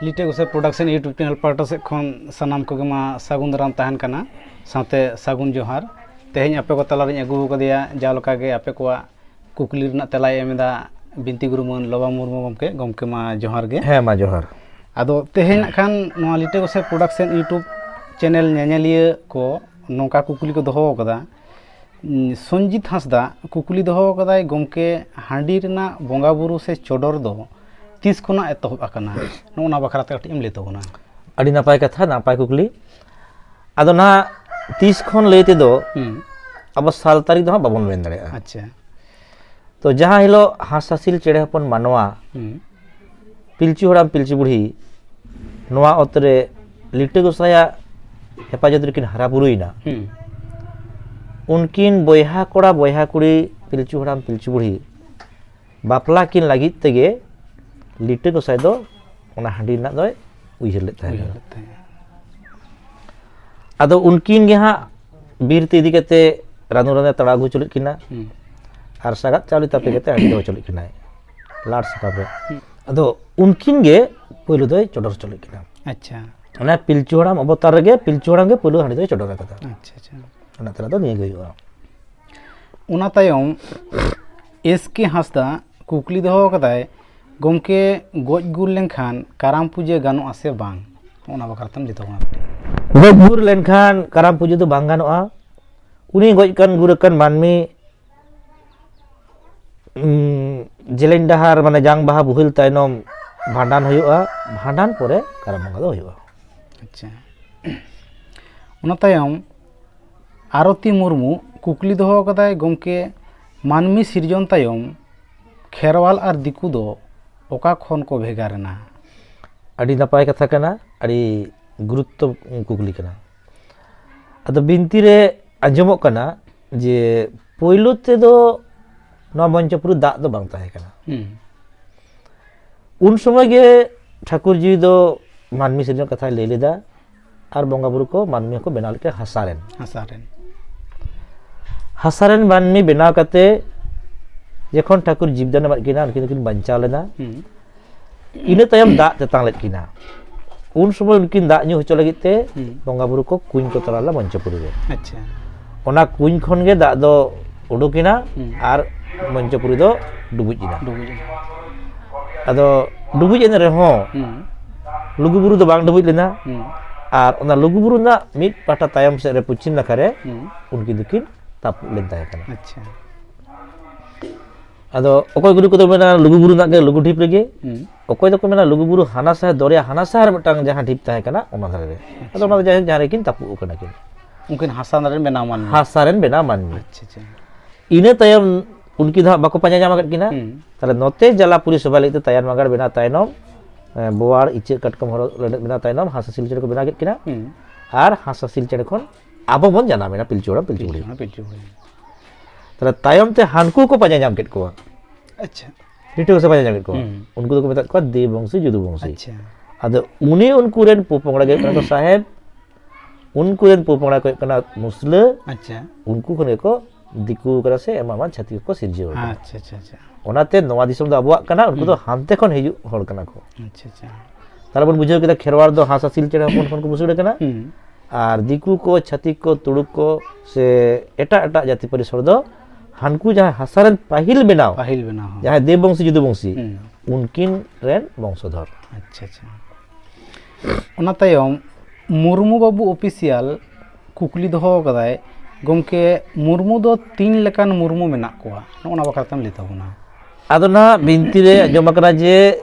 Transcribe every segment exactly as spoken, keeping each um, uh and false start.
ᱞᱤᱴᱟᱹ ᱜᱚᱸᱥᱟᱭ production YouTube channel ᱯᱟᱦᱴᱟ ᱥᱮᱫ ᱠᱷᱚᱱ ᱥᱟᱱᱟᱢ ᱠᱚᱜᱮ ᱢᱟ ᱥᱟᱹᱜᱩᱱ ᱫᱟᱨᱟᱢ ᱛᱟᱦᱮᱱ ᱠᱟᱱᱟ, ᱥᱟᱶᱛᱮ ᱥᱟᱹᱜᱩᱱ ᱡᱚᱦᱟᱨ᱾ ᱛᱮᱦᱮᱧ ᱟᱯᱮ ᱠᱚ ᱛᱟᱞᱟᱨᱤᱧ ᱟᱹᱜᱩ ᱟᱠᱟᱫᱮᱭᱟ ᱡᱟᱣ ᱞᱮᱠᱟᱜᱮ ᱟᱯᱮ ᱠᱚᱣᱟᱜ ᱠᱩᱠᱞᱤ ᱨᱮᱱᱟᱜ ᱛᱮᱞᱟᱭ ᱮᱢ ᱮᱫᱟ ᱵᱤᱱᱛᱤ ᱜᱩᱨᱩ ᱢᱟᱹᱱ ᱞᱚᱵᱟ ᱢᱩᱨᱢᱩ ᱜᱚᱢᱠᱮ᱾ ᱜᱚᱢᱠᱮ ᱢᱟ ᱡᱚᱦᱟᱨ ᱜᱮ᱾ ᱦᱮᱸ ᱢᱟ ᱡᱚᱦᱟᱨ᱾ ᱟᱫᱚ ᱛᱮᱦᱮᱧ ᱱᱟᱜ ᱠᱷᱟᱱ ᱱᱚᱣᱟ ᱞᱤᱴᱟᱹ ᱜᱚᱸᱥᱟᱭ ᱯᱨᱚᱰᱟᱠᱥᱚᱱ YouTube ᱪᱮᱱᱮᱞ ᱧᱮᱧᱮᱞᱤᱭᱟᱹ ᱠᱚ ᱱᱚᱝᱠᱟ ᱠᱩᱠᱞᱤ ᱠᱚ ᱫᱚᱦᱚ ᱟᱠᱟᱫᱟ, ᱩᱸ, ᱥᱚᱧᱡᱤᱛ ᱦᱟᱸᱥᱫᱟ ᱠᱩᱠᱞᱤ ᱫᱚᱦᱚ ᱟᱠᱟᱫᱟᱭ, "ᱜᱚᱢᱠᱮ, ᱦᱟᱺᱰᱤ ᱨᱮᱱᱟᱜ ᱵᱚᱸᱜᱟ ᱵᱩᱨᱩ ᱥᱮ ᱪᱚᱰᱚᱨ ᱫᱚ ᱛᱤᱥ ᱠᱷᱚᱱᱟᱜ ᱮᱛᱚᱦᱚᱵ ᱟᱠᱟᱱᱟ?" ᱱᱚᱜᱼᱚ ᱱᱟ ᱵᱟᱠᱷᱨᱟ ᱛᱮ ᱠᱟᱹᱴᱤᱡ ᱮᱢ ᱞᱟᱹᱭ ᱛᱟᱵᱚᱱᱟ᱾ ᱟᱹᱰᱤ ᱱᱟᱯᱟᱭ ᱠᱟᱛᱷᱟ, ᱱᱟᱯᱟᱭ ᱠᱩᱠᱞᱤ᱾ ᱟᱫᱚ ᱱᱟᱦᱟᱜ ᱛᱤᱥ ᱠᱷᱚᱱ ᱞᱟᱹᱭ ᱛᱮᱫᱚ ᱦᱩᱸ᱾ ᱟᱵᱚ ᱥᱟᱞ ᱛᱟᱹᱨᱤᱠᱷ ᱫᱚ ᱦᱟᱸᱜ ᱵᱟᱵᱚᱱ ᱢᱮᱱ ᱫᱟᱲᱮᱭᱟᱜᱼᱟ᱾ ᱟᱪᱪᱷᱟ᱾ ᱛᱚ ᱡᱟᱦᱟᱸ ᱦᱤᱞᱳᱜ ᱦᱟᱸᱥ ᱦᱟᱸᱥᱤᱞ ᱪᱮᱬᱮ ᱦᱚᱯᱚᱱ ᱢᱟᱱᱣᱟ ᱦᱩᱸ᱾ ᱯᱤᱞᱪᱩ ᱦᱟᱲᱟᱢ ᱯᱤᱞᱪᱩ ᱵᱩᱲᱦᱤ ᱱᱚᱣᱟ ᱚᱛ ᱨᱮ ᱞᱤᱴᱟᱹ ᱜᱚᱸᱥᱟᱭᱟᱜ ᱦᱮᱯᱟᱡᱚᱛ ᱨᱮᱠᱤᱱ ᱦᱟᱨᱟ ᱵᱩᱨᱩᱭᱮᱱᱟ, ᱦᱩᱸ᱾ ᱩᱱᱠᱤᱱ ᱵᱚᱭᱦᱟ ᱠᱚᱲᱟ ᱵᱚᱭᱦᱟ ᱠᱩᱲᱤ ᱯᱤᱞᱪᱩ ᱦᱟᱲᱟᱢ ᱯᱤᱞᱪᱩ ᱵᱩᱲᱦᱤ ᱵᱟᱯᱞᱟ ᱠᱤᱱ ᱞᱟᱹᱜᱤᱫ ᱛᱮᱜᱮ ᱞᱤᱴᱟᱹ ᱜᱚᱸᱥᱟᱭ ᱫᱚ ᱚᱱᱟ ᱦᱟᱺᱰᱤ ᱨᱮᱱᱟᱜ ᱫᱚᱭ ᱩᱭᱦᱟᱹᱨ ᱞᱮᱫ ᱛᱟᱦᱮᱸ ᱩᱭᱦᱟᱹᱨ ᱠᱟᱱᱟ᱾ ᱞᱮᱫ ᱛᱟᱦᱮᱸᱫ᱾ ᱟᱫᱚ ᱩᱱᱠᱤᱱ ᱜᱮ ᱦᱟᱸᱜ ᱵᱤᱨ ᱛᱮ ᱤᱫᱤ ᱠᱟᱛᱮ ᱨᱟᱱᱩ ᱨᱟᱱᱮ ᱛᱟᱲᱟ ᱟᱹᱜᱩ ᱦᱚᱪᱚ ᱞᱮᱫ ᱠᱤᱱᱟ ᱦᱩᱸ᱾ ᱟᱨ ᱥᱟᱜᱟᱫ ᱪᱟᱣᱞᱮ ᱛᱟᱯᱮ ᱠᱟᱛᱮ ᱦᱟᱺᱰᱤ ᱫᱚᱦᱚ ᱦᱚᱪᱚ ᱞᱮᱫ ᱠᱤᱱᱟᱭ ᱞᱟᱲ ᱥᱟᱠᱟᱢ ᱨᱮ᱾ ᱦᱩᱸ᱾ ᱟᱫᱚ ᱩᱱᱠᱤᱱ ᱜᱮ ᱯᱳᱭᱞᱳ ᱫᱚᱭ ᱪᱚᱰᱚᱨ ᱦᱚᱪᱚ ᱞᱮᱫ ᱠᱤᱱᱟ᱾ ᱟᱪᱪᱷᱟ᱾ ᱚᱱᱟ ᱯᱤᱞᱪᱩ ᱦᱟᱲᱟᱢ ᱚᱵᱚᱛᱟᱨ ᱨᱮᱜᱮ ᱯᱤᱞᱪᱩ ᱦᱟᱲᱟᱢ ᱜᱮ ᱯᱳᱭᱞᱳ ᱦᱟᱺᱰᱤ ᱫᱚᱭ ᱪᱚᱰᱚᱨ ᱟᱠᱟᱫᱟ᱾ ᱟᱪᱪᱷᱟ, ᱟᱪᱪᱷᱟ᱾ ᱚᱱᱟ ᱛᱟᱞᱟ ᱫᱚ ᱱᱤᱭᱟᱹ ᱜᱮ ᱦᱩᱭᱩᱜᱼᱟ᱾ ᱚᱱᱟ ᱛᱟᱭᱚᱢ ᱮᱥ ᱠᱮ ᱦᱟᱸᱥᱫᱟ ᱠᱩᱠᱞᱤ ᱫᱚᱦᱚ ᱟᱠᱟᱫᱟᱭ, "ᱜᱚᱢᱠᱮ, ᱜᱚᱡ ᱜᱩᱨ ᱞᱮᱱᱠᱷᱟᱱ ᱠᱟᱨᱟᱢ ᱯᱩᱡᱟᱹ ᱜᱟᱱᱚᱜᱼᱟ ᱥᱮ ᱵᱟᱝ?" ᱚᱱᱟ ᱵᱟᱠᱷᱨᱟ ᱛᱮᱢ ᱞᱟᱹᱭ ᱛᱟᱵᱚᱱᱟ ᱠᱟᱹᱴᱤᱡ᱾ ᱜᱚᱡ ᱜᱩᱨ ᱞᱮᱱᱠᱷᱟᱱ ᱠᱟᱨᱟᱢ ᱯᱩᱡᱟᱹ ᱫᱚ ᱵᱟᱝ ᱜᱟᱱᱚᱜᱼᱟ᱾ ᱩᱱᱤ ᱜᱚᱡ ᱠᱟᱱ ᱜᱩᱨ ᱟᱠᱟᱱ ᱢᱟᱹᱱᱢᱤ, ᱩᱸ, ᱡᱮᱞᱮᱧ ᱰᱟᱦᱟᱨ ᱢᱟᱱᱮ ᱡᱟᱝ ᱵᱟᱦᱟ ᱵᱩᱦᱤᱞ ᱛᱟᱭᱱᱚᱢ ᱵᱷᱟᱸᱰᱟᱱ ᱦᱩᱭᱩᱜᱼᱟ, ᱵᱷᱟᱸᱰᱟᱱ ᱯᱚᱨᱮ ᱠᱟᱨᱟᱢ ᱵᱚᱸᱜᱟ ᱫᱚ ᱦᱩᱭᱩᱜᱼᱟ᱾ ᱟᱪᱪᱷᱟ᱾ ᱚᱱᱟ ᱛᱟᱭᱚᱢ ᱟᱨᱚᱛᱤ ᱢᱩᱨᱢᱩ ᱠᱩᱠᱞᱤ ᱫᱚᱦᱚ ᱟᱠᱟᱫᱟᱭ, "ᱜᱚᱢᱠᱮ, ᱢᱟᱹᱱᱢᱤ ᱥᱤᱨᱡᱚᱱ ᱛᱟᱭᱚᱢ ᱠᱷᱮᱨᱣᱟᱞ ᱟᱨ ᱫᱤᱠᱩ ᱫᱚ ᱚᱠᱟ ᱠᱷᱚᱱ ᱠᱚ ᱵᱷᱮᱜᱟᱨ ᱮᱱᱟ?" ᱟᱹᱰᱤ ᱱᱟᱯᱟᱭ ᱠᱟᱛᱷᱟ ᱠᱟᱱᱟ, ᱟᱹᱰᱤ ᱜᱩᱨᱩᱛᱛᱚ ᱠᱩᱠᱞᱤ ᱠᱟᱱᱟ᱾ ᱟᱫᱚ ᱵᱤᱱᱛᱤ ᱨᱮ ᱟᱸᱡᱚᱢᱚᱜ ᱠᱟᱱᱟ ᱡᱮ ᱯᱳᱭᱞᱳ ᱛᱮᱫᱚ ᱱᱚᱣᱟ ᱢᱚᱧᱪᱚᱯᱩᱨᱤ ᱫᱟᱜ ᱫᱚ ᱵᱟᱝ ᱛᱟᱦᱮᱸ ᱠᱟᱱᱟ᱾ ᱦᱩᱸ᱾ ᱩᱱ ᱥᱚᱢᱚᱭ ᱜᱮ ᱴᱷᱟᱹᱠᱩᱨ ᱡᱤ ᱫᱚ ᱢᱟᱹᱱᱢᱤ ᱥᱤᱨᱡᱚᱱ ᱠᱟᱛᱷᱟᱭ ᱞᱟᱹᱭ ᱞᱮᱫᱟ, ᱟᱨ ᱵᱚᱸᱜᱟ ᱵᱩᱨᱩ ᱠᱚ ᱢᱟᱹᱱᱢᱤ ᱦᱚᱸᱠᱚ ᱵᱮᱱᱟᱣ ᱞᱮᱫ ᱠᱚᱣᱟ ᱦᱟᱥᱟ ᱨᱮᱱ᱾ ᱦᱟᱥᱟ ᱨᱮᱱ᱾ ᱦᱟᱥᱟ ᱨᱮᱱ ᱢᱟᱹᱱᱢᱤ ᱵᱮᱱᱟᱣ ᱠᱟᱛᱮ ᱡᱚᱠᱷᱚᱱ ᱴᱷᱟᱹᱠᱩᱨ ᱡᱤᱵᱽᱫᱟᱱ ᱮᱢᱟᱫ ᱠᱤᱱᱟ, ᱩᱱᱠᱤᱱ ᱫᱚᱠᱤᱱ ᱵᱟᱧᱪᱟᱣ ᱞᱮᱱᱟ᱾ ᱦᱩᱸ᱾ ᱤᱱᱟᱹ ᱛᱟᱭᱚᱢ ᱫᱟᱜ ᱛᱮᱛᱟᱝ ᱞᱮᱫ ᱠᱤᱱᱟ᱾ ᱩᱱ ᱥᱚᱢᱚᱭ ᱩᱱᱠᱤᱱ ᱫᱟᱜ ᱧᱩ ᱦᱚᱪᱚ ᱞᱟᱹᱜᱤᱫ ᱛᱮ ᱦᱩᱸ᱾ ᱵᱚᱸᱜᱟ ᱵᱩᱨᱩ ᱠᱚ ᱠᱩᱧ ᱠᱚ ᱛᱚᱨᱟ ᱞᱮᱫᱟ ᱢᱚᱧᱪᱚᱯᱩᱨᱤ ᱨᱮ᱾ ᱟᱪᱪᱷᱟ᱾ ᱚᱱᱟ ᱠᱩᱧ ᱠᱷᱚᱱ ᱜᱮ ᱫᱟᱜ ᱫᱚ ᱩᱰᱩᱠ ᱮᱱᱟ ᱦᱩᱸ᱾ ᱟᱨ ᱢᱚᱧᱪᱚᱯᱩᱨᱤ ᱫᱚ ᱰᱩᱵᱩᱡ ᱮᱱᱟ᱾ ᱰᱩᱵᱩᱡ ᱮᱱᱟ᱾ ᱟᱫᱚ ᱰᱩᱵᱩᱡ ᱮᱱ ᱨᱮᱦᱚᱸ ᱦᱩᱸ᱾ ᱞᱩᱜᱩᱵᱩᱨᱩ ᱫᱚ ᱵᱟᱝ ᱰᱩᱵᱩᱡ ᱞᱮᱱᱟ᱾ ᱦᱩᱸ᱾ ᱟᱨ ᱚᱱᱟ ᱞᱩᱜᱩᱵᱩᱨᱩ ᱨᱮᱱᱟᱜ ᱢᱤᱫ ᱯᱟᱦᱴᱟ ᱛᱟᱭᱚᱢ ᱥᱮᱫ ᱨᱮ ᱯᱚᱪᱷᱤᱢ ᱱᱟᱠᱷᱟ ᱨᱮ ᱦᱩᱸ᱾ ᱩᱱᱠᱤᱱ ᱫᱚᱠᱤᱱ ᱛᱟᱹᱯᱩᱜ ᱞᱮᱱ ᱛᱟᱦᱮᱸ ᱠᱟᱱᱟ᱾ ᱟᱪᱪᱷᱟ᱾ ᱟᱫᱚ ᱚᱠᱚᱭ ᱜᱩᱨᱩ ᱠᱚᱫᱚ ᱢᱮᱱᱟ ᱞᱩᱜᱩᱵᱩᱨᱩ ᱨᱮᱱᱟᱜ ᱜᱮ ᱞᱩᱜᱩ ᱰᱷᱤᱯ ᱨᱮᱜᱮ, ᱦᱩᱸ᱾ ᱚᱠᱚᱭ ᱫᱚᱠᱚ ᱢᱮᱱᱟ ᱞᱩᱜᱩᱵᱩᱨᱩ ᱦᱟᱱᱟ ᱥᱟᱦᱟ ᱫᱚᱨᱭᱟ ᱦᱟᱱᱟ ᱥᱟᱦᱟ ᱨᱮ ᱢᱤᱫᱴᱟᱝ ᱡᱟᱦᱟᱸ ᱰᱷᱤᱯ ᱛᱟᱦᱮᱸ ᱠᱟᱱᱟ ᱚᱱᱟ ᱫᱷᱟᱨᱮ ᱨᱮ᱾ ᱟᱫᱚ ᱚᱱᱟ ᱫᱚ ᱡᱟᱭᱦᱳᱠ ᱡᱟᱦᱟᱸ ᱨᱮᱠᱤᱱ ᱛᱟᱹᱯᱩᱜ ᱟᱠᱟᱱᱟ ᱠᱤᱱ᱾ ᱩᱱᱠᱤᱱ ᱦᱟᱥᱟ ᱨᱮᱱ ᱵᱮᱱᱟᱣ ᱢᱟᱹᱱᱢᱤ᱾ ᱦᱟᱥᱟ ᱨᱮᱱ ᱵᱮᱱᱟᱣ ᱢᱟᱹᱱᱢᱤ᱾ ᱟᱪᱪᱷᱟ, ᱟᱪᱪᱷᱟ᱾ ᱤᱱᱟᱹ ᱛᱟᱭᱚᱢ ᱩᱱᱠᱤᱱ ᱫᱚ ᱦᱟᱸᱜ ᱵᱟᱠᱚ ᱯᱟᱸᱡᱟ ᱧᱟᱢ ᱟᱠᱟᱫ ᱠᱤᱱᱟ᱾ ᱦᱩᱸ᱾ ᱛᱟᱦᱞᱮ ᱱᱚᱛᱮ ᱡᱟᱞᱟᱯᱩᱨᱤ ᱥᱚᱵᱷᱟ ᱞᱟᱹᱜᱤᱫ ᱛᱮ ᱛᱟᱭᱟᱱ ᱢᱟᱜᱟᱲ ᱵᱮᱱᱟᱣ ᱛᱟᱭᱱᱚᱢ, ᱮ, ᱵᱳᱣᱟᱲ, ᱤᱪᱟᱹᱜ, ᱠᱟᱴᱠᱚᱢ ᱦᱚᱨᱚᱜ ᱞᱟᱹᱜᱤᱫ ᱵᱮᱱᱟᱣ ᱛᱟᱭᱱᱚᱢ ᱦᱟᱥᱟ ᱥᱤᱞᱪᱟᱹᱲ ᱠᱚ ᱵᱮᱱᱟᱣ ᱠᱮᱫ ᱠᱤᱱᱟ᱾ ᱦᱩᱸ᱾ ᱟᱨ ᱦᱟᱥᱟ ᱥᱤᱞᱪᱟᱹᱲ ᱠᱷᱚᱱ ᱟᱵᱚ ᱵᱚᱱ ᱡᱟᱱᱟᱢ ᱮᱱᱟ ᱯᱤᱞᱪᱩ ᱦᱟᱲᱟᱢ, ᱯᱤᱞᱪᱩ ᱵᱩᱲᱦᱤ᱾ ᱯᱤᱞᱪᱩ ᱦᱟᱲᱟᱢ, ᱯᱤᱞᱪᱩ ᱵᱩᱲᱦᱤ᱾ ᱛᱟᱦᱞᱮ ᱛᱟᱭᱚᱢ ᱛᱮ ᱦᱟᱱᱠᱩ ᱠᱚ ᱯᱟᱸᱡᱟ ᱧᱟᱢ ᱠᱮᱫ ᱠᱚᱣᱟ᱾ ᱟᱪᱪᱷᱟ᱾ ᱨᱤᱴᱷᱟᱹ ᱠᱚ ᱥᱮ ᱯᱟᱸᱡᱟ ᱧᱟᱢ ᱠᱮᱫ ᱠᱚᱣᱟ᱾ ᱦᱩᱸ᱾ ᱩᱱᱠᱩ ᱫᱚᱠᱚ ᱢᱮᱛᱟᱜ ᱠᱚᱣᱟ ᱫᱮᱵ ᱵᱚᱝᱥᱤ, ᱡᱩᱫᱩ ᱵᱚᱝᱥᱤ᱾ ᱟᱪᱪᱷᱟ᱾ ᱟᱫᱚ ᱩᱱᱤ ᱩᱱᱠᱩ ᱨᱮᱱ ᱯᱚᱯᱚᱝᱲᱟ ᱜᱮ ᱦᱩᱭᱩᱜ ᱠᱟᱱᱟ ᱠᱚ ᱥᱟᱦᱮᱵᱽ, ᱩᱱᱠᱩ ᱨᱮᱱ ᱯᱚᱯᱚᱝᱲᱟ ᱠᱚ ᱦᱩᱭᱩᱜ ᱠᱟᱱᱟ ᱢᱩᱥᱞᱟᱹ, ᱟᱪᱪᱷᱟ᱾ ᱩᱱᱠᱩ ᱠᱷᱚᱱ ᱜᱮᱠᱚ ᱫᱤᱠᱩ ᱠᱟᱱᱟ ᱥᱮ ᱮᱢᱟᱱ ᱮᱢᱟᱱ ᱪᱷᱟᱹᱛᱤᱠ ᱠᱚᱠᱚ ᱥᱤᱨᱡᱟᱹᱣ ᱟᱠᱟᱱᱟ᱾ ᱟᱪᱪᱷᱟ, ᱟᱪᱪᱷᱟ, ᱟᱪᱪᱷᱟ᱾ ᱚᱱᱟᱛᱮ ᱱᱚᱣᱟ ᱫᱤᱥᱚᱢ ᱫᱚ ᱟᱵᱚᱣᱟᱜ ᱠᱟᱱᱟ, ᱩᱱᱠᱩ ᱫᱚ ᱦᱩᱸ᱾ ᱦᱟᱱᱛᱮ ᱠᱷᱚᱱ ᱦᱤᱡᱩᱜ ᱦᱚᱲ ᱠᱟᱱᱟ ᱠᱚ᱾ ᱟᱪᱪᱷᱟ, ᱟᱪᱪᱷᱟ᱾ ᱛᱟᱦᱞᱮ ᱵᱚᱱ ᱵᱩᱡᱷᱟᱹᱣ ᱠᱮᱫᱟ ᱠᱷᱮᱨᱣᱟᱲ ᱫᱚ ᱦᱟᱸᱥ ᱟᱹᱥᱤᱞ ᱪᱮᱬᱮ ᱦᱚᱯᱚᱱ ᱠᱷᱚᱱ ᱠᱚ ᱵᱩᱥᱟᱹᱲ ᱟᱠᱟᱱᱟ᱾ ᱦᱩᱸ᱾ ᱟᱨ ᱫᱤᱠᱩ ᱠᱚ, ᱪᱷᱟᱹᱛᱤᱠ ᱠᱚ, ᱛᱩᱲᱩᱠ ᱠᱚ ᱥᱮ ᱮᱴᱟᱜ ᱮᱴᱟᱜ ᱡᱟᱹᱛᱤ ᱯᱟᱹᱨᱤᱥ ᱦᱚᱲ ᱫᱚ ᱦᱟᱱᱠᱩ ᱡᱟᱦᱟᱸᱭ ᱦᱟᱥᱟ ᱨᱮᱱ ᱯᱟᱹᱦᱤᱞ ᱵᱮᱱᱟᱣ, ᱯᱟᱹᱦᱤᱞ ᱵᱮᱱᱟᱣ, ᱦᱚᱸ᱾ ᱡᱟᱦᱟᱸᱭ ᱫᱮᱵ ᱵᱚᱝᱥᱤ ᱡᱩᱫᱩ ᱵᱚᱝᱥᱤ, ᱦᱩᱸ᱾ ᱩᱱᱠᱤᱱ ᱨᱮᱱ ᱵᱚᱝᱥᱚᱫᱷᱚᱨ᱾ ᱟᱪᱪᱷᱟ, ᱟᱪᱪᱷᱟ᱾ ᱚᱱᱟ ᱛᱟᱭᱚᱢ ᱢᱩᱨᱢᱩ ᱵᱟᱹᱵᱩ ᱚᱯᱷᱤᱥᱤᱭᱟᱞ ᱠᱩᱠᱞᱤ ᱫᱚᱦᱚ ᱟᱠᱟᱫᱟᱭ, ᱜᱚᱢᱠᱮ, ᱢᱩᱨᱢᱩ ᱫᱚ ᱛᱤᱱ ᱞᱮᱠᱟᱱ ᱢᱩᱨᱢᱩ ᱢᱮᱱᱟᱜ ᱠᱚᱣᱟ? ᱱᱚᱜᱼᱚ ᱱᱟ ᱵᱟᱠᱷᱨᱟ ᱛᱮᱢ ᱞᱟᱹᱭ ᱛᱟᱵᱚᱱᱟ᱾ ᱟᱫᱚ ᱱᱟᱦᱟᱜ ᱵᱤᱱᱛᱤ ᱨᱮ ᱟᱸᱡᱚᱢ ᱟᱠᱟᱱᱟ ᱡᱮ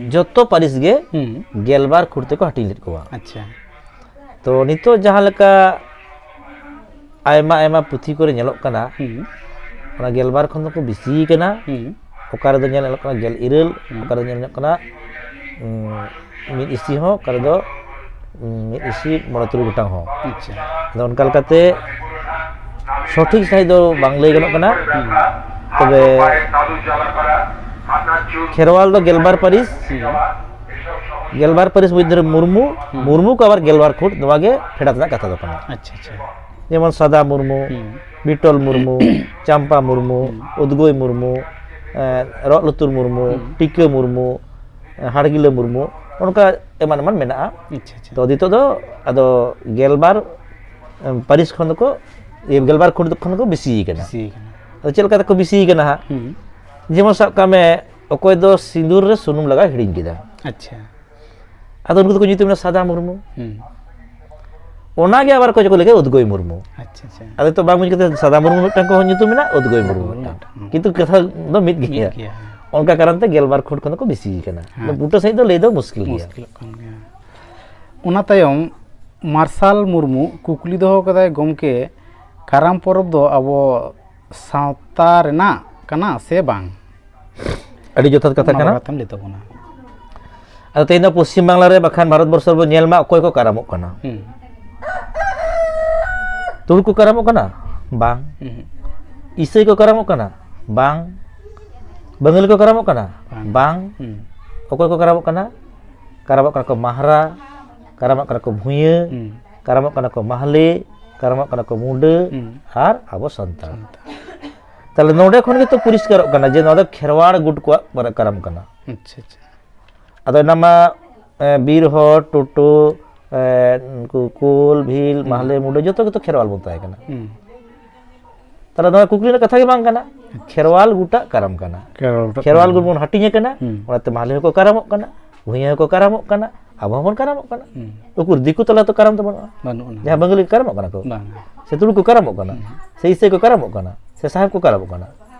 ᱡᱚᱛᱚ ᱯᱟᱹᱨᱤᱥ ᱜᱮ ᱦᱩᱸ᱾ ᱜᱮᱞᱵᱟᱨ ᱠᱷᱩᱸᱴ ᱛᱮᱠᱚ ᱦᱟᱹᱴᱤᱧ ᱞᱮᱫ ᱠᱚᱣᱟ᱾ ᱟᱪᱪᱷᱟ᱾ ᱛᱚ ᱱᱤᱛᱚᱜ ᱡᱟᱦᱟᱸ ᱞᱮᱠᱟ ᱟᱭᱢᱟ ᱟᱭᱢᱟ ᱯᱩᱛᱷᱤ ᱠᱚᱨᱮ ᱧᱮᱞᱚᱜ ᱠᱟᱱᱟ, ᱦᱩᱸ᱾ ᱚᱱᱟ ᱜᱮᱞᱵᱟᱨ ᱠᱷᱚᱱ ᱫᱚᱠᱚ ᱵᱮᱥᱤ ᱠᱟᱱᱟ᱾ ᱦᱩᱸ᱾ ᱚᱠᱟ ᱨᱮᱫᱚ ᱧᱮᱞ ᱧᱮᱞᱚᱜ ᱠᱟᱱᱟ ᱜᱮᱞ ᱤᱨᱟᱹᱞ, ᱦᱩᱸ᱾ ᱚᱠᱟ ᱨᱮᱫᱚ ᱧᱮᱞ ᱧᱮᱞᱚᱜ ᱠᱟᱱᱟ, ᱩᱸ, ᱢᱤᱫ ᱤᱥᱤ ᱦᱚᱸ, ᱚᱠᱟ ᱨᱮᱫᱚ, ᱩᱸ, ᱢᱤᱫ ᱤᱥᱤ ᱢᱚᱬᱮ ᱛᱩᱨᱩᱭ ᱜᱚᱴᱟᱝ ᱦᱚᱸ᱾ ᱟᱪᱪᱷᱟ᱾ ᱟᱫᱚ ᱚᱱᱠᱟ ᱞᱮᱠᱟᱛᱮ ᱥᱚᱴᱷᱤᱠ ᱥᱟᱺᱦᱤᱡ ᱫᱚ ᱵᱟᱝ ᱞᱟᱹᱭ ᱜᱟᱱᱚᱜ ᱠᱟᱱᱟ᱾ ᱦᱩᱸ᱾ ᱛᱚᱵᱮ ᱠᱷᱮᱨᱣᱟᱞ ᱫᱚ ᱜᱮᱞᱵᱟᱨ ᱯᱟᱹᱨᱤᱥ, ᱦᱩᱸ᱾ ᱜᱮᱞᱵᱟᱨ ᱯᱟᱹᱨᱤᱥ ᱢᱚᱫᱽᱫᱷᱮ ᱨᱮ ᱢᱩᱨᱢᱩ, ᱦᱩᱸ᱾ ᱢᱩᱨᱢᱩ ᱠᱚ ᱟᱵᱟᱨ ᱜᱮᱞᱵᱟᱨ ᱠᱷᱩᱸᱴ, ᱱᱚᱣᱟ ᱜᱮ ᱯᱷᱮᱰᱟᱛ ᱨᱮᱱᱟᱜ ᱠᱟᱛᱷᱟ ᱫᱚ ᱠᱟᱱᱟ᱾ ᱟᱪᱪᱷᱟ, ᱟᱪᱪᱷᱟ᱾ ᱡᱮᱢᱚᱱ ᱥᱟᱫᱟ ᱢᱩᱨᱢᱩ, ᱦᱩᱸ᱾ ᱵᱤᱴᱚᱞ ᱢᱩᱨᱢᱩ, ᱪᱟᱢᱯᱟ ᱢᱩᱨᱢᱩ, ᱦᱩᱸ᱾ ᱩᱫᱽᱜᱚᱭ ᱢᱩᱨᱢᱩ, ᱮᱸ, ᱨᱚᱜ ᱞᱩᱛᱩᱨ ᱢᱩᱨᱢᱩ, ᱦᱩᱸ᱾ ᱴᱤᱠᱟᱹ ᱢᱩᱨᱢᱩ, ᱦᱟᱲᱜᱤᱞᱟᱹ ᱢᱩᱨᱢᱩ, ᱚᱱᱠᱟ ᱮᱢᱟᱱ ᱮᱢᱟᱱ ᱢᱮᱱᱟᱜᱼᱟ᱾ ᱟᱪᱪᱷᱟ, ᱟᱪᱪᱷᱟ᱾ ᱛᱚ ᱱᱤᱛᱚᱜ ᱫᱚ ᱟᱫᱚ ᱜᱮᱞᱵᱟᱨ, ᱮᱢ, ᱯᱟᱹᱨᱤᱥ ᱠᱷᱚᱱ ᱫᱚᱠᱚ, ᱤᱭᱟᱹ, ᱜᱮᱞᱵᱟᱨ ᱠᱷᱚᱸᱰ ᱠᱷᱚᱱ ᱠᱚ ᱵᱮᱥᱤ ᱠᱟᱱᱟ᱾ ᱵᱮᱥᱤ ᱠᱟᱱᱟ᱾ ᱟᱫᱚ ᱪᱮᱫ ᱞᱮᱠᱟ ᱛᱮᱠᱚ ᱵᱮᱥᱤ ᱠᱟᱱᱟ ᱦᱟᱸᱜ? ᱦᱩᱸ᱾ ᱡᱮᱢᱚᱱ ᱥᱟᱵ ᱠᱟᱜ ᱢᱮ, ᱚᱠᱚᱭ ᱫᱚ ᱥᱤᱸᱫᱩᱨ ᱨᱮ ᱥᱩᱱᱩᱢ ᱞᱟᱜᱟᱣ ᱦᱤᱲᱤᱧ ᱠᱮᱫᱟ᱾ ᱟᱪᱪᱷᱟ᱾ ᱟᱫᱚ ᱩᱱᱠᱩ ᱫᱚᱠᱚ ᱧᱩᱛᱩᱢ ᱮᱱᱟ ᱥᱟᱫᱟ ᱢᱩᱨᱢᱩ᱾ ᱦᱩᱸ᱾ ᱚᱱᱟᱜᱮ ᱟᱵᱟᱨ ᱚᱠᱚᱭ ᱪᱚᱠᱚ ᱞᱟᱹᱭ ᱠᱮᱫᱟ ᱩᱫᱽᱜᱚᱭ ᱢᱩᱨᱢᱩ᱾ ᱟᱪᱪᱷᱟ, ᱟᱪᱪᱷᱟ᱾ ᱟᱫᱚ ᱱᱤᱛᱚᱜ ᱵᱟᱝ ᱵᱩᱡᱽ ᱠᱟᱛᱮ ᱥᱟᱫᱟ ᱢᱩᱨᱢᱩ ᱢᱤᱫᱴᱟᱝ ᱠᱚ ᱧᱩᱛᱩᱢ ᱢᱮᱱᱟᱜᱼᱟ, ᱩᱫᱽᱜᱚᱭ ᱢᱩᱨᱢᱩ ᱩᱫᱽᱜᱚᱭ ᱢᱤᱫᱴᱟᱝ᱾ ᱢᱤᱫᱴᱟᱝ᱾ ᱠᱤᱱᱛᱩ ᱠᱟᱛᱷᱟ ᱫᱚ ᱢᱤᱫ ᱜᱮᱭᱟ᱾ ᱢᱤᱫ ᱜᱮᱭᱟ, ᱦᱮᱸ᱾ ᱚᱱᱠᱟ ᱠᱟᱨᱚᱱ ᱛᱮ ᱜᱮᱞᱵᱟᱨ ᱠᱷᱚᱸᱰ ᱠᱷᱚᱱ ᱫᱚᱠᱚ ᱵᱮᱥᱤ ᱠᱟᱱᱟ᱾ ᱦᱮᱸ᱾ ᱵᱩᱴᱟᱹ ᱥᱟᱺᱦᱤᱡ ᱫᱚ ᱞᱟᱹᱭ ᱫᱚ ᱢᱩᱥᱠᱤᱞ ᱜᱮᱭᱟ᱾ ᱢᱩᱥᱠᱤᱞᱚᱜ ᱠᱟᱱ ᱜᱮᱭᱟ᱾ ᱚᱱᱟ ᱛᱟᱭᱚᱢ ᱢᱟᱨᱥᱟᱞ ᱢᱩᱨᱢᱩ ᱠᱩᱠᱞᱤ ᱫᱚᱦᱚ ᱠᱟᱫᱟᱭ, ᱜᱚᱢᱠᱮ, ᱠᱟᱨᱟᱢ ᱯᱚᱨᱚᱵᱽ ᱫᱚ ᱟᱵᱚ ᱥᱟᱶᱛᱟ ᱨᱮᱱᱟᱜ ᱠᱟᱱᱟ ᱥᱮ ᱵᱟᱝ? ᱟᱹᱰᱤ ᱡᱚᱛᱷᱟᱛ ᱠᱟᱛᱷᱟ ᱚᱱᱟ ᱠᱟᱱᱟ᱾ ᱵᱟᱠᱷᱨᱟ ᱛᱮᱢ ᱞᱟᱹᱭ ᱛᱟᱵᱚᱱᱟ᱾ ᱟᱫᱚ ᱛᱮᱦᱮᱧ ᱫᱚ ᱯᱚᱥᱪᱤᱢ ᱵᱟᱝᱞᱟ ᱨᱮ ᱵᱟᱠᱷᱟᱱ ᱵᱷᱟᱨᱚᱛ ᱵᱚᱨᱥᱚ ᱨᱮᱵᱚᱱ ᱧᱮᱞ ᱢᱟ, ᱚᱠᱚᱭ ᱠᱚ ᱠᱟᱨᱟᱢᱚᱜ ᱠᱟᱱᱟ? ᱦᱩᱸ᱾ ᱛᱩᱲᱩᱠ ᱠᱚ ᱠᱟᱨᱟᱢᱚᱜ ᱠᱟᱱᱟ? ᱵᱟᱝ᱾ ᱦᱩᱸ᱾ ᱤᱥᱟᱹᱭ ᱠᱚ ᱠᱟᱨᱟᱢᱚᱜ ᱠᱟᱱᱟ? ᱵᱟᱝ᱾ ᱵᱟᱝᱜᱟᱞᱤ ᱠᱚ ᱠᱟᱨᱟᱢᱚᱜ ᱠᱟᱱᱟ? ᱵᱟᱝ᱾ ᱵᱟᱝ᱾ ᱦᱩᱸ᱾ ᱚᱠᱚᱭ ᱠᱚ ᱠᱟᱨᱟᱢᱚᱜ ᱠᱟᱱᱟ? ᱠᱟᱨᱟᱢᱚᱜ ᱠᱟᱱᱟ ᱠᱚ ᱢᱟᱦᱨᱟ, ᱠᱟᱨᱟᱢᱚᱜ ᱠᱟᱱᱟ ᱠᱚ ᱵᱷᱩᱭᱟᱹ, ᱦᱩᱸ᱾ ᱠᱟᱨᱟᱢᱚᱜ ᱠᱟᱱᱟ ᱠᱚ ᱢᱟᱦᱞᱮ, ᱠᱟᱨᱟᱢᱚᱜ ᱠᱟᱱᱟ ᱠᱚ ᱢᱩᱰᱟᱹ, ᱦᱩᱸ᱾ ᱟᱨ ᱟᱵᱚ ᱥᱟᱱᱛᱟᱲ᱾ ᱥᱟᱱᱛᱟᱲ᱾ ᱛᱟᱦᱞᱮ ᱱᱚᱰᱮ ᱠᱷᱚᱱ ᱜᱮᱛᱚ ᱯᱚᱨᱤᱥᱠᱟᱨᱚᱜ ᱠᱟᱱᱟ ᱡᱮ ᱱᱚᱣᱟ ᱫᱚ ᱠᱷᱮᱨᱣᱟᱲ ᱜᱩᱴ ᱠᱚᱣᱟᱜ ᱢᱟᱱᱮ ᱠᱟᱨᱟᱢ ᱠᱟᱱᱟ᱾ ᱟᱪᱪᱷᱟ, ᱟᱪᱪᱷᱟ᱾ ᱟᱫᱚ ᱚᱱᱟ ᱢᱟ, ᱮ, ᱵᱤᱨ ᱦᱚᱲ, ᱴᱳᱴᱳ, ᱮ, ᱩᱱᱠᱩ ᱠᱳᱞ, ᱵᱷᱤᱞ, ᱦᱩᱸ᱾ ᱢᱟᱦᱞᱮ, ᱢᱩᱰᱟᱹ ᱡᱚᱛᱚ ᱜᱮᱛᱚ ᱠᱷᱮᱨᱣᱟᱞ ᱵᱚᱱ ᱛᱟᱦᱮᱸ ᱠᱟᱱᱟ᱾ ᱦᱩᱸ᱾ ᱛᱟᱦᱞᱮ ᱱᱚᱣᱟ ᱠᱩᱠᱞᱤ ᱨᱮᱱᱟᱜ ᱠᱟᱛᱷᱟ ᱜᱮ ᱵᱟᱝ ᱠᱟᱱᱟ᱾ ᱟᱪᱪᱷᱟ᱾ ᱠᱷᱮᱨᱣᱟᱞ ᱜᱩᱴᱟᱜ ᱠᱟᱨᱟᱢ ᱠᱟᱱᱟ᱾ ᱠᱷᱮᱨᱣᱟᱞ ᱜᱩᱴᱟᱜ ᱠᱷᱮᱨᱣᱟᱞ ᱠᱟᱨᱟᱢ᱾ ᱜᱩᱴ ᱵᱚᱱ ᱦᱟᱹᱴᱤᱧ ᱟᱠᱟᱱᱟ, ᱦᱩᱸ᱾ ᱚᱱᱟᱛᱮ ᱢᱟᱦᱞᱮ ᱦᱚᱸᱠᱚ ᱠᱟᱨᱟᱢᱚᱜ ᱠᱟᱱᱟ, ᱵᱷᱩᱭᱟᱹ ᱦᱚᱸᱠᱚ ᱠᱟᱨᱟᱢᱚᱜ ᱠᱟᱱᱟ, ᱟᱵᱚ ᱦᱚᱸᱵᱚᱱ ᱠᱟᱨᱟᱢᱚᱜ ᱠᱟᱱᱟ᱾ ᱦᱩᱸ᱾ ᱩᱠᱩᱨ ᱫᱤᱠᱩ ᱛᱟᱞᱟ ᱛᱚ ᱠᱟᱨᱟᱢ ᱫᱚ ᱵᱟᱹᱱᱩᱜᱼᱟ? ᱵᱟᱹᱱᱩᱜ ᱟᱱᱟ᱾ ᱡᱟᱦᱟᱸ ᱵᱟᱝᱜᱟᱞᱤ ᱠᱚ ᱠᱟᱨᱟᱢᱚᱜ ᱠᱟᱱᱟ ᱠᱚ? ᱵᱟᱝ᱾ ᱥᱮ ᱛᱩᱲᱩᱠ ᱠᱚ ᱠᱟᱨᱟᱢᱚᱜ ᱠᱟᱱᱟ? ᱦᱩᱸ᱾ ᱥᱮ ᱤᱥᱟᱹᱭ ᱠᱚ ᱠᱟᱨᱟᱢᱚᱜ ᱠᱟᱱᱟ? ᱥᱮ ᱥᱟᱦᱮᱵᱽ ᱠᱚ ᱠᱟᱨᱟᱢᱚᱜ ᱠᱟᱱᱟ?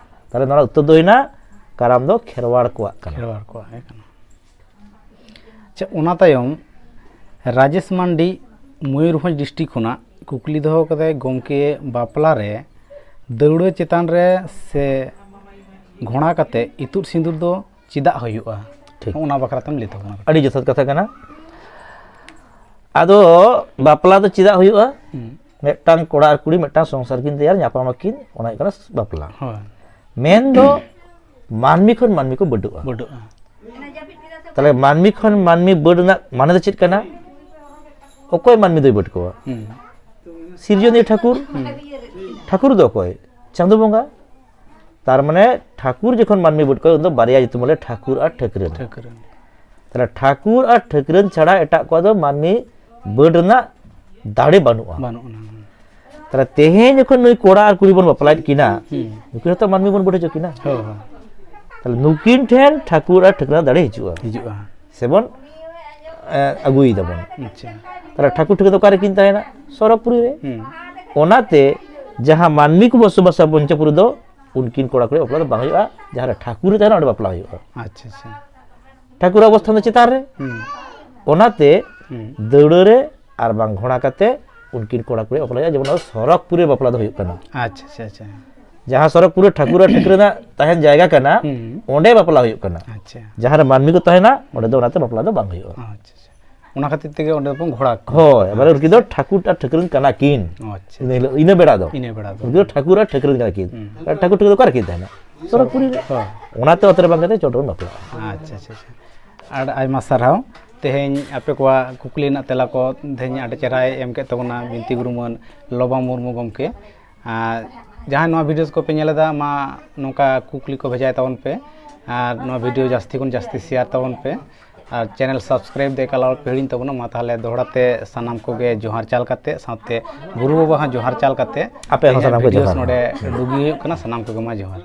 ᱛᱟᱦᱞᱮ ᱱᱚᱣᱟ ᱩᱛᱛᱚᱨ ᱫᱚ ᱦᱩᱭᱱᱟ, ᱠᱟᱨᱟᱢ ᱫᱚ ᱠᱷᱮᱨᱣᱟᱲ ᱠᱚᱣᱟᱜ ᱠᱟᱱᱟ᱾ ᱠᱷᱮᱨᱣᱟᱲ ᱠᱚᱣᱟᱜ ᱜᱮ ᱠᱟᱱᱟ᱾ ᱟᱪᱪᱷᱟ, ᱚᱱᱟ ᱛᱟᱭᱚᱢ ᱨᱟᱡᱮᱥ ᱢᱟᱱᱰᱤ ᱢᱚᱭᱩᱨᱵᱷᱚᱸᱡᱽ district ᱠᱷᱚᱱᱟᱜ ᱠᱩᱠᱞᱤ ᱫᱚᱦᱚ ᱠᱟᱫᱟᱭ, ᱜᱚᱢᱠᱮ, ᱵᱟᱯᱞᱟ ᱨᱮ ᱫᱟᱹᱣᱲᱟᱹ ᱪᱮᱛᱟᱱ ᱨᱮ ᱥᱮ ᱜᱷᱚᱲᱟ ᱠᱟᱛᱮ ᱤᱛᱩᱫ ᱥᱤᱸᱫᱩᱨ ᱫᱚ ᱪᱮᱫᱟᱜ ᱦᱩᱭᱩᱜᱼᱟ? ᱴᱷᱤᱠ᱾ ᱚᱱᱟ ᱵᱟᱠᱷᱨᱟ ᱛᱮᱢ ᱞᱟᱹᱭ ᱛᱟᱵᱚᱱᱟ᱾ ᱟᱹᱰᱤ ᱡᱚᱛᱷᱟᱛ ᱠᱟᱛᱷᱟ ᱠᱟᱱᱟ᱾ ᱟᱫᱚ ᱵᱟᱯᱞᱟ ᱫᱚ ᱪᱮᱫᱟᱜ ᱦᱩᱭᱩᱜᱼᱟ? ᱦᱩᱸ᱾ ᱢᱤᱫᱴᱟᱝ ᱠᱚᱲᱟ ᱟᱨ ᱠᱩᱲᱤ ᱢᱤᱫᱴᱟᱝ ᱥᱚᱝᱥᱟᱨ ᱠᱤᱱ ᱛᱮᱭᱟᱨ, ᱧᱟᱯᱟᱢ ᱟᱹᱠᱤᱱ, ᱚᱱᱟ ᱦᱩᱭᱩᱜ ᱠᱟᱱᱟ ᱵᱟᱯᱞᱟ᱾ ᱦᱳᱭ᱾ ᱢᱮᱱ ᱫᱚ ᱢᱟᱹᱱᱢᱤ ᱠᱷᱚᱱ ᱢᱟᱹᱱᱢᱤ ᱠᱚ ᱵᱟᱹᱰᱚᱜᱼᱟ᱾ ᱵᱟᱹᱰᱚᱜᱼᱟ᱾ ᱛᱟᱦᱞᱮ ᱢᱟᱹᱱᱢᱤ ᱠᱷᱚᱱ ᱢᱟᱹᱱᱢᱤ ᱵᱟᱹᱰ ᱨᱮᱱᱟᱜ ᱢᱟᱱᱮ ᱫᱚ ᱪᱮᱫ ᱠᱟᱱᱟ? ᱚᱠᱚᱭ ᱢᱟᱹᱱᱢᱤ ᱫᱚᱭ ᱵᱟᱹᱰ ᱠᱚᱣᱟ? ᱦᱩᱸ᱾ ᱥᱤᱨᱡᱚᱱᱤᱭᱟᱹ ᱴᱷᱟᱹᱠᱩᱨ᱾ ᱦᱩᱸ᱾ ᱴᱷᱟᱹᱠᱩᱨ ᱫᱚ ᱚᱠᱚᱭ? ᱪᱟᱸᱫᱳ ᱵᱚᱸᱜᱟ᱾ ᱛᱟᱨ ᱢᱟᱱᱮ ᱴᱷᱟᱹᱠᱩᱨ ᱡᱚᱠᱷᱚᱱ ᱢᱟᱹᱱᱢᱤ ᱵᱟᱹᱰ ᱠᱚᱣᱟ, ᱩᱱ ᱫᱚ ᱵᱟᱨᱭᱟ ᱧᱩᱛᱩᱢ ᱵᱚᱞᱮ, ᱴᱷᱟᱹᱠᱩᱨ ᱟᱨ ᱴᱷᱟᱹᱠᱨᱟᱹᱱ᱾ ᱴᱷᱟᱹᱠᱨᱟᱹᱱ᱾ ᱛᱟᱦᱞᱮ ᱴᱷᱟᱹᱠᱩᱨ ᱟᱨ ᱴᱷᱟᱹᱠᱨᱟᱹᱱ ᱪᱷᱟᱲᱟ ᱮᱴᱟᱜ ᱠᱚᱣᱟᱜ ᱫᱚ ᱢᱟᱹᱱᱢᱤ ᱵᱟᱹᱰ ᱨᱮᱱᱟᱜ ᱫᱟᱲᱮ ᱵᱟᱹᱱᱩᱜᱼᱟ᱾ ᱵᱟᱹᱱᱩᱜ ᱟᱱᱟ᱾ ᱛᱟᱦᱞᱮ ᱛᱮᱦᱮᱧ ᱡᱚᱠᱷᱚᱱ ᱱᱩᱭ ᱠᱚᱲᱟ ᱟᱨ ᱠᱩᱲᱤ ᱵᱚᱱ ᱵᱟᱯᱞᱟᱭᱮᱫ ᱠᱤᱱᱟ, ᱦᱩᱸ᱾ ᱱᱩᱠᱤᱱ ᱦᱚᱸᱛᱚ ᱢᱟᱹᱱᱢᱤ ᱵᱚᱱ ᱵᱟᱹᱰ ᱦᱚᱪᱚ ᱠᱤᱱᱟ᱾ ᱦᱳᱭ, ᱦᱳᱭ᱾ ᱛᱟᱦᱞᱮ ᱱᱩᱠᱤᱱ ᱴᱷᱮᱱ ᱴᱷᱟᱹᱠᱩᱨ ᱟᱨ ᱴᱷᱟᱹᱠᱨᱟᱹᱱ ᱫᱟᱲᱮ ᱦᱤᱡᱩᱜᱼᱟ᱾ ᱦᱤᱡᱩᱜᱼᱟ᱾ ᱥᱮᱵᱚᱱ, ᱮ, ᱟᱹᱜᱩᱭ ᱫᱟᱵᱚᱱ᱾ ᱟᱪᱪᱷᱟ᱾ ᱛᱟᱦᱞᱮ ᱴᱷᱟᱹᱠᱩᱨ ᱴᱷᱟᱹᱠᱨᱟᱹᱱ ᱫᱚ ᱚᱠᱟ ᱨᱮᱠᱤᱱ ᱛᱟᱦᱮᱱᱟ? ᱥᱚᱨᱚᱜᱽᱯᱩᱨᱤ ᱨᱮ᱾ ᱦᱩᱸ᱾ ᱚᱱᱟᱛᱮ ᱡᱟᱦᱟᱸ ᱢᱟᱹᱱᱢᱤ ᱠᱚ ᱵᱚᱥᱚᱵᱟᱥᱟ ᱯᱚᱧᱪᱚᱯᱩᱨᱤ ᱫᱚ, ᱩᱱᱠᱤᱱ ᱠᱚᱲᱟ ᱠᱩᱲᱤ ᱵᱟᱯᱞᱟ ᱫᱚ ᱵᱟᱝ ᱦᱩᱭᱩᱜᱼᱟ, ᱡᱟᱦᱟᱸ ᱨᱮ ᱴᱷᱟᱹᱠᱩᱨ ᱮ ᱛᱟᱦᱮᱱᱟ ᱚᱸᱰᱮ ᱵᱟᱯᱞᱟ ᱦᱩᱭᱩᱜᱼᱟ᱾ ᱟᱪᱪᱷᱟ, ᱟᱪᱪᱷᱟ᱾ ᱴᱷᱟᱹᱠᱩᱨᱟᱜ ᱚᱵᱚᱥᱛᱷᱟᱱ ᱫᱚ ᱪᱮᱛᱟᱱ ᱨᱮ᱾ ᱦᱩᱸ᱾ ᱚᱱᱟᱛᱮ ᱦᱩᱸ᱾ ᱫᱟᱹᱣᱲᱟᱹ ᱨᱮ ᱟᱨ ᱵᱟᱝ ᱜᱷᱚᱲᱟ ᱠᱟᱛᱮ ᱩᱱᱠᱤᱱ ᱠᱚᱲᱟ ᱠᱩᱲᱤ ᱵᱟᱯᱞᱟ ᱦᱩᱭᱩᱜᱼᱟ, ᱡᱮᱢᱚᱱ ᱟᱵᱚ ᱥᱚᱨᱚᱜᱽᱯᱩᱨᱤ ᱨᱮ ᱵᱟᱯᱞᱟ ᱫᱚ ᱦᱩᱭᱩᱜ ᱠᱟᱱᱟ᱾ ᱟᱪᱪᱷᱟ, ᱟᱪᱪᱷᱟ, ᱟᱪᱪᱷᱟ᱾ ᱡᱟᱦᱟᱸ ᱥᱚᱨᱚᱜᱽᱯᱩᱨᱤ ᱨᱮ ᱴᱷᱟᱹᱠᱩᱨ ᱟᱨ ᱴᱷᱟᱹᱠᱨᱟᱹᱱᱟᱜ ᱛᱟᱦᱮᱱ ᱡᱟᱭᱜᱟ ᱠᱟᱱᱟ, ᱦᱩᱸ᱾ ᱚᱸᱰᱮ ᱵᱟᱯᱞᱟ ᱦᱩᱭᱩᱜ ᱠᱟᱱᱟ᱾ ᱟᱪᱪᱷᱟ᱾ ᱡᱟᱦᱟᱸ ᱨᱮ ᱢᱟᱹᱱᱢᱤ ᱠᱚ ᱛᱟᱦᱮᱱᱟ, ᱚᱸᱰᱮ ᱫᱚ ᱚᱱᱟᱛᱮ ᱵᱟᱯᱞᱟ ᱫᱚ ᱵᱟᱝ ᱦᱩᱭᱩᱜᱼᱟ᱾ ᱟᱪᱪᱷᱟ, ᱟᱪᱪᱷᱟ᱾ ᱚᱱᱟ ᱠᱷᱟᱹᱛᱤᱨ ᱛᱮᱜᱮ ᱚᱸᱰᱮ ᱵᱚᱱ ᱜᱷᱚᱲᱟ ᱠᱚᱣᱟ᱾ ᱦᱳᱭ, ᱮᱵᱟᱨᱮ ᱩᱱᱠᱤᱱ ᱫᱚ ᱴᱷᱟᱹᱠᱩᱨ ᱟᱨ ᱴᱷᱟᱹᱠᱨᱟᱹᱱ ᱠᱟᱱᱟ ᱠᱤᱱ᱾ ᱟᱪᱪᱷᱟ᱾ ᱤᱱᱟᱹ ᱦᱤᱞᱳᱜ, ᱤᱱᱟᱹ ᱵᱮᱲᱟ ᱫᱚ᱾ ᱤᱱᱟᱹ ᱵᱮᱲᱟ ᱫᱚ᱾ ᱩᱱᱠᱤᱱ ᱫᱚ ᱴᱷᱟᱹᱠᱩᱨ ᱟᱨ ᱴᱷᱟᱹᱠᱨᱟᱹᱱ ᱠᱟᱱᱟ ᱠᱤᱱ᱾ ᱦᱩᱸ᱾ ᱟᱨ ᱴᱷᱟᱹᱠᱩᱨ ᱴᱷᱟᱹᱠᱨᱟᱹᱱ ᱫᱚ ᱚᱠᱟ ᱨᱮᱠᱤᱱ ᱛᱟᱦᱮᱱᱟ? ᱥᱚᱨᱚᱜᱽᱯᱩᱨᱤ ᱨᱮ᱾ ᱦᱳᱭ᱾ ᱚᱱᱟᱛᱮ ᱚᱛ ᱨᱮ ᱵᱟᱝ ᱠᱟᱛᱮ ᱪᱚᱴ ᱨᱮᱵᱚᱱ ᱵᱟᱯᱞᱟᱜᱼᱟ᱾ ᱟᱪᱪᱷᱟ, ᱟᱪᱪᱷᱟ, ᱟᱪᱪᱷᱟ᱾ ᱟᱹᱰᱤ ᱟᱭᱢᱟ ᱥᱟᱨᱦᱟᱣ᱾ ᱛᱮᱦᱮᱧ ᱟᱯᱮ ᱠᱚᱣᱟᱜ ᱠᱩᱠᱞᱤ ᱨᱮᱱᱟᱜ ᱛᱮᱞᱟ ᱠᱚ ᱛᱮᱦᱮᱧ ᱟᱹᱰᱤ ᱪᱮᱦᱨᱟᱭ ᱮᱢ ᱠᱮᱫ ᱛᱟᱵᱚᱱᱟ ᱵᱤᱱᱛᱤ ᱜᱩᱨᱩ ᱢᱟᱹᱱ ᱞᱚᱵᱟ ᱢᱩᱨᱢᱩ ᱜᱚᱢᱠᱮ᱾ ᱟᱨ ᱡᱟᱦᱟᱸᱭ ᱱᱚᱣᱟ videos ᱠᱚᱯᱮ ᱧᱮᱞ ᱮᱫᱟ, ᱢᱟ ᱱᱚᱝᱠᱟ ᱠᱩᱠᱞᱤ ᱠᱚ ᱵᱷᱮᱡᱟᱭ ᱛᱟᱵᱚᱱ ᱯᱮ, ᱟᱨ ᱱᱚᱣᱟ video ᱡᱟᱹᱥᱛᱤ ᱠᱷᱚᱱ ᱡᱟᱹᱥᱛᱤ share ᱛᱟᱵᱚᱱ ᱯᱮ, ᱟᱨ channel subscribe ᱫᱚ ᱮᱠᱟᱞ ᱟᱞᱚ ᱯᱮ ᱦᱤᱲᱤᱧ ᱛᱟᱵᱚᱱᱟ᱾ ᱢᱟ ᱛᱟᱦᱚᱞᱮ ᱫᱚᱦᱲᱟ ᱛᱮ ᱥᱟᱱᱟᱢ ᱠᱚᱜᱮ ᱡᱚᱦᱟᱨ ᱪᱟᱞ ᱠᱟᱛᱮ, ᱥᱟᱶᱛᱮ ᱜᱩᱨᱩ ᱵᱟᱵᱟ ᱦᱚᱸ ᱡᱚᱦᱟᱨ ᱪᱟᱞ ᱠᱟᱛᱮ, ᱟᱯᱮ ᱦᱚᱸ ᱛᱮᱦᱮᱧᱟᱜ ᱥᱟᱱᱟᱢ ᱠᱚ videos ᱡᱚᱦᱟᱨ᱾ ᱱᱚᱰᱮ ᱰᱩᱜᱤ ᱦᱩᱭᱩᱜ ᱠᱟᱱᱟ᱾ ᱥᱟᱱᱟᱢ ᱠᱚᱜᱮ ᱢᱟ ᱡᱚᱦᱟᱨ᱾